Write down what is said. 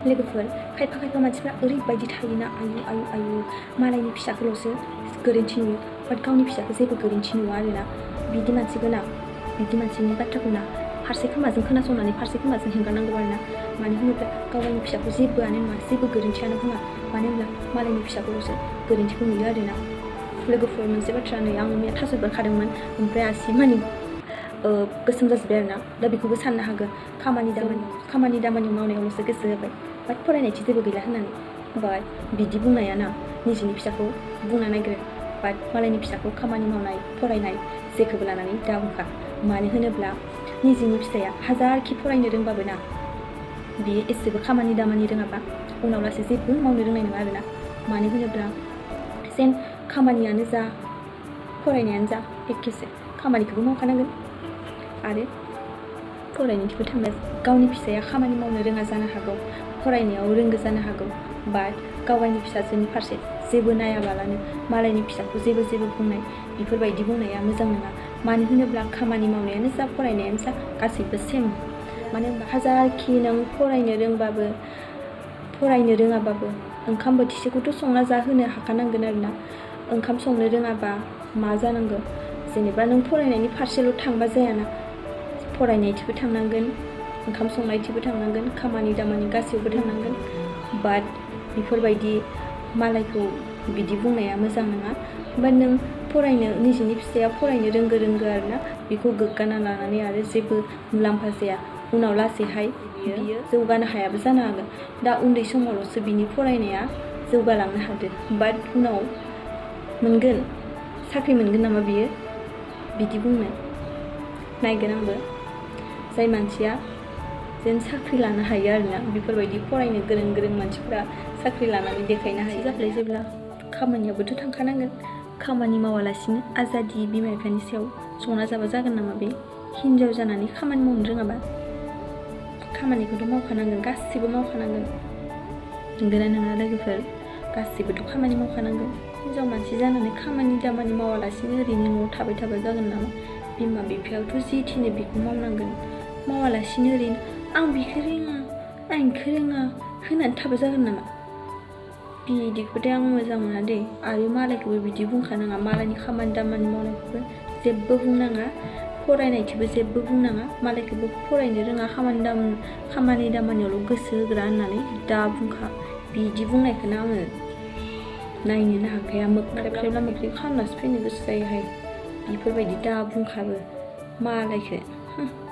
लोगोफोर खायफा मानसिफ्रा ओरैबायदि थायोना आयु मालायनि फिसाखौल'सो गोरोन्थि नुयो बाट गावनि फिसाखौ जेबो गोरोन्थि नुवा आरोना बिदि मानसिनि बाथ्राखौ ना फारसे खोमाजों खोनासंनानै फारसे खोमाजों हेंगारनांगौ आरोना मानो होनोब्ला गावनि फिसाखौ जेबोआनो नङा जेबो गोरोन्थियानो बुङा मानो होनब्ला मालायनि फिसाखौल'सो गोरोन्थिखौ नुयो आरोना लोगोफोर मोनसे बाथ्रा नै आं मैया थास' बिबार खादोंमोन ओमफ्राय आसि मानि गोसोम जाजोब्बाय आरोना दा बेखौबो साननो हागोन खामानि दामानि मावनायावल'सो गोसो होबाय बाट फरायनायथि जेबो गैला होननानै बाट बिदि बुंनाया ना निजेनि फिसाखौ बुंनो नागिरो बाट मालायनि फिसाखौ खामानि मावनाय फरायनाय जेखौबो लानानै दा बुंखा मानो होनोब्ला निजेनि फिसाया हाजारखि फरायनो रोंबाबो ना बियो एसेबो खामानि दामानि रोङाबा उनाव लासै जेबो मावनो रोंनाय नङा आरोना मानो होनोब्ला जेन खामानियानो जा फरायनायानो जा एखेसो खामानिखौबो मावखानांगोन आरो फरायनायथिंबो थांनो गावनि फिसाया खामानि मावनो रोङा जानो हागौ फरायनायाव रोंगो जानो हागौ बाट गावनि फिसाजोनि फारसे जेबो नायाबालानो मालायनि फिसाखौ जेबो बुंनाय बेफोरबायदि बुंनाया मोजां नङा मानो होनोब्ला खामानि मावनायानो जा फरायनायानो जा गासैबो सेम मानो होनबा हाजारखि नों फरायनो रोङाबाबो ओंखाम बोथिसेखौथ' संना जाहोनो हाखानांगोन आरोना ओंखाम संनो रोङाबा मा जानांगौ जेनेबा नों फरायनायनि फारसेल' थांबा जायाना फरायनायथिंबो थांनांगोन ओंखाम संनायथिंबो थांनांगोन खामानि दामानि गासैयावबो थांनांगोन बाट बेफोरबायदि मालायखौ बिदि बुंनाया मोजां नङा बाट नों निजेनि फिसाया फरायनो रोंगो आरोना बेखौ गोग्गाना लानानै आरो जेबो मुलाम्फा जाया उनाव लासैहाय बियो जौगानो हायाबो जानो हागोन दा उन्दै समावल'सो बिनि फरायनाया जौगालांनो हादों बाट उनाव साख्रि मोनगोन नामा बियो बिदि बुंनो नायगोन आंबो जाय मानसिया जेन साख्रि लानो हायो आरोना बेफोरबायदि फरायनो गोरों मानसिफ्रा साख्रि लानानै देखायनो हायो जाबाय जेब्ला खामानियाबोथ' थांखानांगोन खामानि मावालासिनो आजादि बिमा बिफानि सायाव संना जाबा जागोन नामा बे हिनजाव जानानै खामानि मावनो रोङाबा खामानिखौथ' मावखानांगोन गासिबो मावखानांगोन नंगौना नङा लोगोफोर गासिबोथ' खामानि मावखानांगोन हिनजाव मानसि जानानै खामानि दामानि मावालासिनो ओरैनो न'आव थाबाय थाबा जागोन नामा बिमा बिफायावथ' जि थिनो बेखौ मावनांगोन मावालासिनो ओरैनो आं बेखौ रोङा होनानै थाबा जागोन नामा बिदिखौथाय आं मोजां मोना दे आरो मालायखौबो बिदि बुंखानाङा मालायनि खामानि दामानि मावनायखौबो जेबो बुंनाङा फरायनायथिंबो जेबो बुंनाङा मालायखौबो फरायनो रोङा खामानि दामानियावल' गोसो होग्रा होननानै दा बुंखा बिदि बुंनायखौनो आङो नायनोनो हाखाया मोख्रेब खालामनासो फैनो गोसो जायोहाय बेफोरबायदि दा बुंखाबो मालायखौ